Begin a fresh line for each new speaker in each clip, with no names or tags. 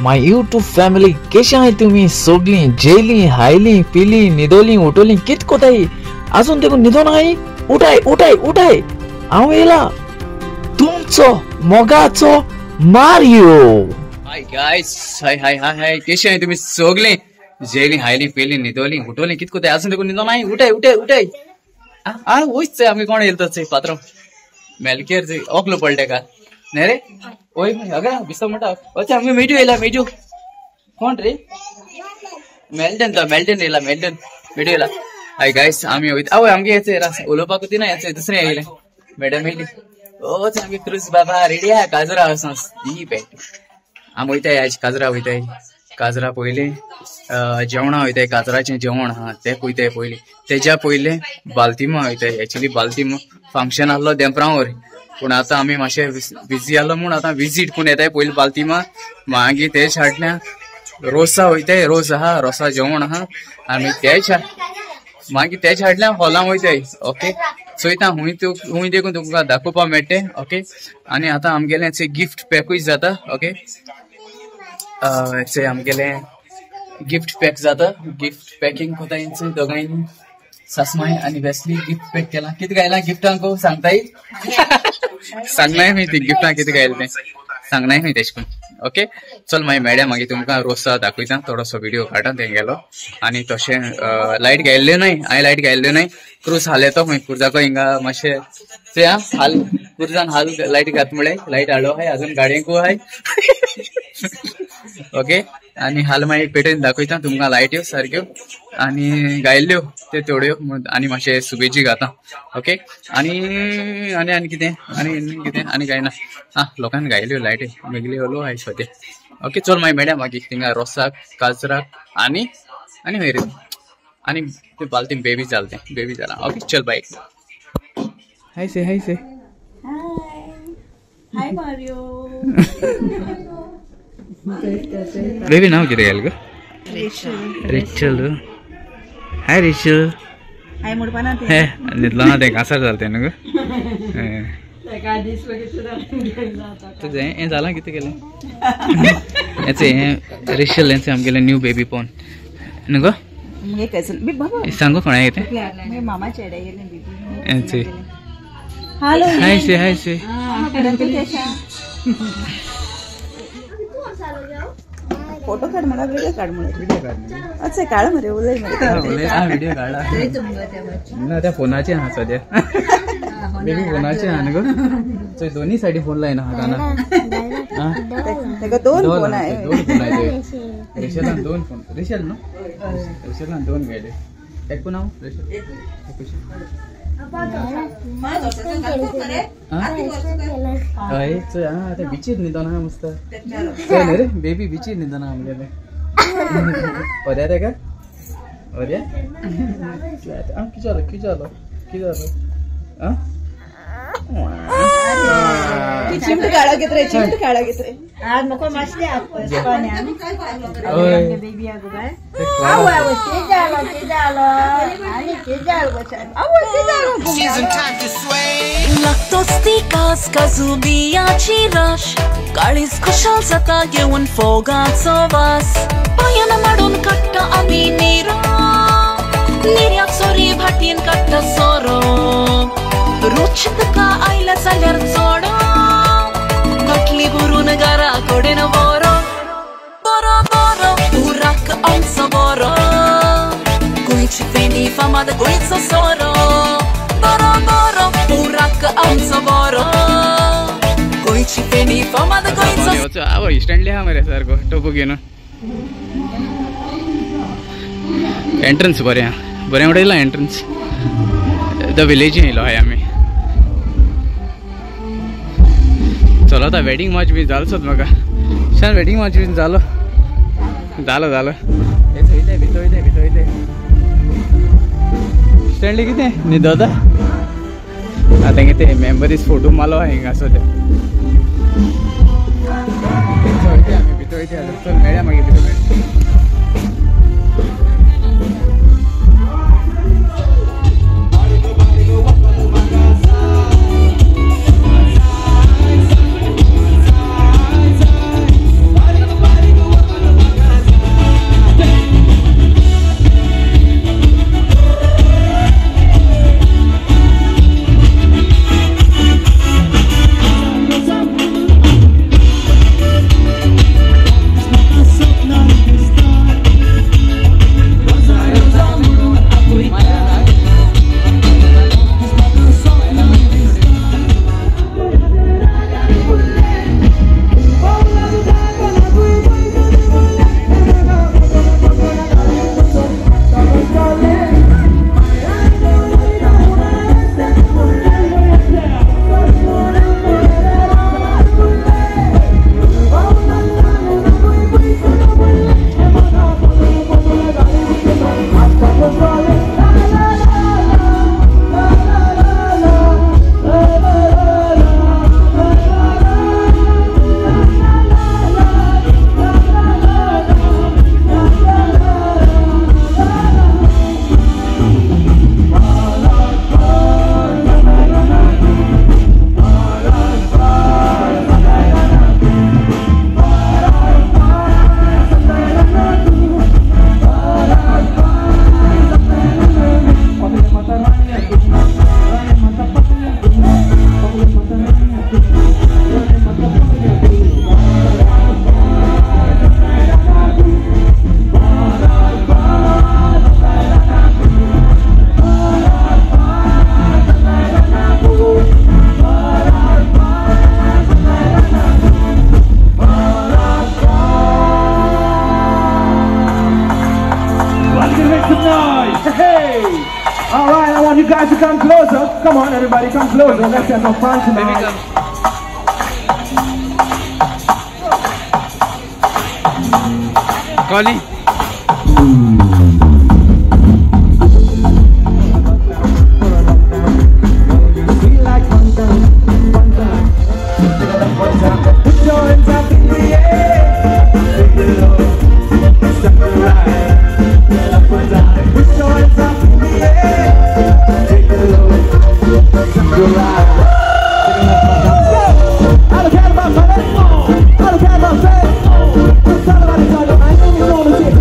My YouTube family केशे आहाय तुमी सगळीं जेली हायली पिली न्हिदोली उठोली कित कोताय आजून देखून न्हिदोन आहाय उठाय उठाय उठाय हांव येयला तुमचो मोगाचो Mario.
Hi guys, hi hi hi hi केशे आहाय तुमी सगळीं जेली हायली पिली न्हिदोली उठोली कित कोताय आजून देखून न्हिदोन आहाय उठाय उठाय उठाय. आ वयच आमगे कोण येयलो तोच पात्रो मेलकेर ओकलो पडले का न्ही रे ओय अगा बिस्तो म्हणटा अच्छा आमगे मेड्यो येयला मेड्यो कोण रे मेल्टन तो मेल्टन येयला मेल्टन मेड्यो येयला. हाय गायस आमी वयता आवय आमगे येचे उलोवपाक ती ना येचे दुसरें येयले मॅडम येयली ओच आमगे क्रूज बाबा रेडी आहा काजरा वचोन दी पेट आमी वयताय आयज काजरा वयताय काजरा पयलीं जेवणां वयताय काजराचें जेवण आहा तें पळयताय पयलीं तेज्या पयलें बालतिमा वयताय. एक्चुली बालतिमा फंक्शन आहलो देंपरावर पूण आतां आमी मातशे बिजी आहलो म्हूण आतां विजीट कोण येताय पयलीं बालतिमा मागीर तेच हाडल्या रोसा वयताय रोस आहा रोसा जेवण आहा आनी तेच मागीर तेच हाडल्या हॉलां वयताय. ओके चोयता हुंय हुंय देखून तुमकां दाखोवपाक मेळटे. ओके आनी आतां आमगेलें गिफ्ट पॅकूय जाता. ओके आमगेले गिफ्ट पॅक जाता गिफ्ट पॅकिंग कोता दोगांयनी सासमाय आनी वेस्ली गिफ्ट पॅक केला. कितें गायला गिफ्टांक सांगताय सांगनाय खंय ती गिफ्टां कितें गायलें तें सांगनाय खंय तेश करून. ओके चल मागीर मेळ्या मागीर तुमकां रोसा दाखयता थोडोसो व्हिडिओ काडटा तें गेलो आनी तशें लायट गायल्ल्यो न्हय हांवें लायट गायल्ल्यो न्हय क्रूज हाल येतो खंय क्रुजाको हिंगा मातशें चोया हाल क्रुजान हाल लायट घात म्हळें लायट हाडलो आहाय अजून गाडयेकूय आहाय. ओके आनी हाल मागीर पेटेन दाखयता तुमकां लायट्यो सारक्यो आनी गायल्ल्यो ते थोड्यो आनी मातशें सुबेजी घाता. ओके आनी आनी आनी कितें आनी कितें आनी काय ना आं लोकांनी गायल्यो लायटी मेगली हलो आहाय सद्या. ओके चल मागीर मेळया मागीर थिंगा रोसाक काजराक आनी आनी खंय रे आनी ते बालतीन बेबी जालें तें बेबी जालां. ओके चल बाय. हाय से हाय से
हाय मारियो.
बेबी नाव कितें घाल गो रेचल. हाय रेचल.
हाय म्हणपा
हे न्हिदलो ना तें कासार जालें तें न्हू गो तुजें हें जालां कितें केलें हें हें रेशल हें आमगेलें न्यू बेबी पोन न्हू गो सांगू कोणा कितें हें. हाय से हाय से
फोटो काढ म्हणा व्हिडिओ काढ म्हणा अच्छा काढ मरे उलय मरे
व्हिडिओ काढला ना त्या फोनाचे आहा सद्या बेबी फोनाचे आहा न्हू गो दोन्ही सायडी फोन लायना आहा काना
तेका दोन फोन आहे
दोन फोन आहे रेशलान दोन फोन रेशल न्हू रेशलान दोन गेले एक नाव रेशल हय चोय आं ते बिचीर न्हिदोन आहा मस्त चोय न्ही रे बेबी बिचीर न्हिदोन आहा आमगेलें बऱ्या तेका बऱ्या आं कितें जालो कितें जालो कितें जालो आं
चिमट काळो घेत रे चिमट काळो घेत रे
लागतोच ती कास काजू बियाची रश काळीज खुशाल जाता घेवन फोगाचो वास पांयान माडून काडटा आमी निरो निऱ्याक सोरी भाटयेन काडटा सोरो रुच तुका आयल्या जाल्यार चोडो बाटली भरून घरा कडेन बरो बरो बरो उराक आमचो बरो गोंयची फेणी फामाद गोंयचो सोरो बरो बरो उराक आमचो बरो गोंयची फेणी फामाद गोंयचो.
आवय स्टँडली आहा मरे सारको टोपू घेवन एंट्रन्स बरें आहा बरें उडयलां एंट्रन्स the विलेजीन येयलो आहाय आमी. चलो आतां वेडिंग मार्च बी जालोच म्हाका शान वेडिंग मार्च बी जालो जालो जालो वयताय भितर वयताय भितर वयताय स्टँडली कितें न्हिदोता आतां कितें मेमरीज फोटो मारलो आहा हिंगा सद्या आमी भितर वयताय चल मेळया मागीर भितर मेळया.
come closer. Come on, everybody, come closer. Let's have some fun tonight.
Kali.
Put your hands up in the air. Take it low. Step right. Put your hands up in the air. Take it low. Step right. I don't care about money. I don't care about fame. I'm talking about the title. I don't even want to see it.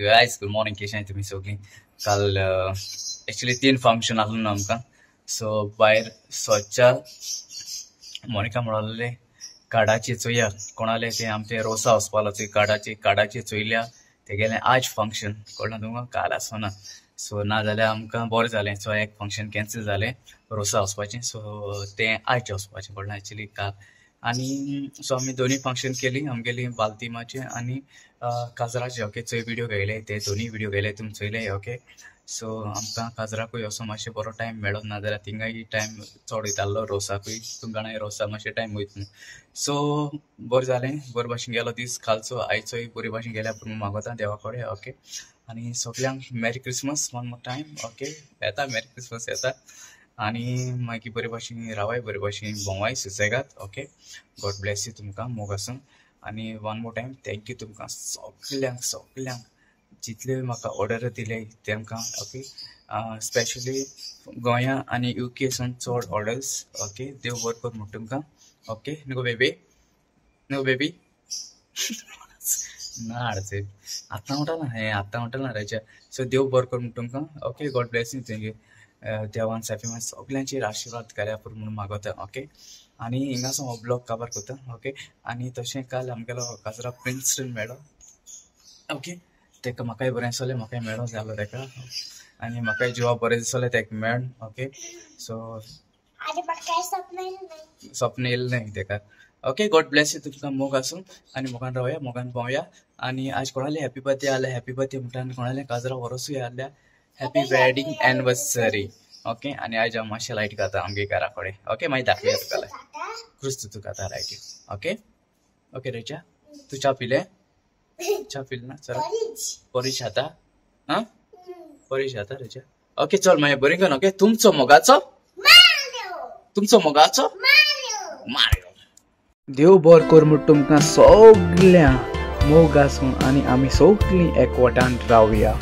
Guys, good morning. केशे तुम्ही सगळी काल actually तीन function आसलो न्हू आमकां. So भायर स्वच्छ Monica म्हणाले कार्डाची चोया कोणाले ते आमचे रोसा वचपाक चोय कार्डाची कार्डाची चोयल्या तेगेलें आज फंक्शन कळ्ळें तुमकां काल आसना. सो ना जाल्यार आमकां बरें जालें. सो एक फंक्शन कॅन्सल जालें रोसा वचपाचें. सो तें आयज वचपाचें कळ्ळें एक्चुअली काल. आनी सो आमी दोनी फंक्शन केली आमगेली बालतिमाचे आनी काजराचे. ओके, चोय व्हिडियो घेयले ते दोनी व्हिडियो घेयले तुमी चोयले. ओके, सो आमकां काजराकूय असो मातशें बरो टायम मेळो ना जाल्यार थिंगाय टायम चड वयतालो रोसाकूय तुमकां जाणा रोसा मातशें टायम वयता न्हू. सो बरें जालें, बरे भाशेन गेलो दीस कालचो आयचोय बरे भाशेन गेल्या पूण मागोता देवा कडेन. ओके, आनी सगल्यांक merry Christmas one more time. Okay, येता मॅरी क्रिसमस येता आनी मागीर बरे भाशेन रावाय, बरे भाशेन भोंवाय सुसेगाद. ओके, गॉड ब्लेस you तुमकां मोग आसूं. आनी one more time thank you तुमकां सगल्यांक सगल्यांक जितले म्हाका ऑर्डर दिले तेमकां. ओके, स्पेशली गोंया आनी युके सून चड ऑर्डर्स. ओके, देव बरें कर म्हण तुमकां. ओके, न्हू बेबी, न्हू बेबी ना हाडचे आतां म्हणटा ना हें आतां म्हणटा ना रेच्या. सो देव बरें कर म्हण तुमकां. Okay, God Blaise you thank you. देवान सायबा सगल्यांचेर आशिर्वाद घाल्या पुरो म्हणून मागोता. ओके, आनी हिंगासून हो ब्लॉग काबार करता. ओके, आनी तशें काल आमगेलो काजरा प्रिन्स्टन मेळो. ओके, तेका म्हाकाय बरें दिसलें, म्हाकाय मेळो जालो तेका आनी म्हाकाय जिवा बरें दिसलें तेका मेळन. ओके, सो स्वप्न येयलें न्हय तेका. ओके, गॉड ब्लेस you तुमकां मोग आसूं आनी मोगान रावया, मोगान भोंवया. आनी आज कोणाले हॅपी बर्थडे आसल्यार हॅपी बर्थडे म्हणटा आनी कोणाले काजरा वरोसूय आसल्यार हॅपी वेडिंग एनिवर्सरी. ओके, आनी आयज हांव मातशें लायट घाता आमगे घरा कडेन. ओके, मागीर दाखया तुका क्रुस्त तुका आतां लायटी. ओके, ओके रेचा, तू च्या पिले? च्या पिले ना? चल परीश आता, हा परीश आता रे. ओके चल मागीर बरी कर. ओके तुमचो मोगाचो, तुमचो मोगाचो मारियो. देव बर कर म्हूण तुमकां सगळ्या मोग आसूं आनी आमी सगळीं एकवटान रावया.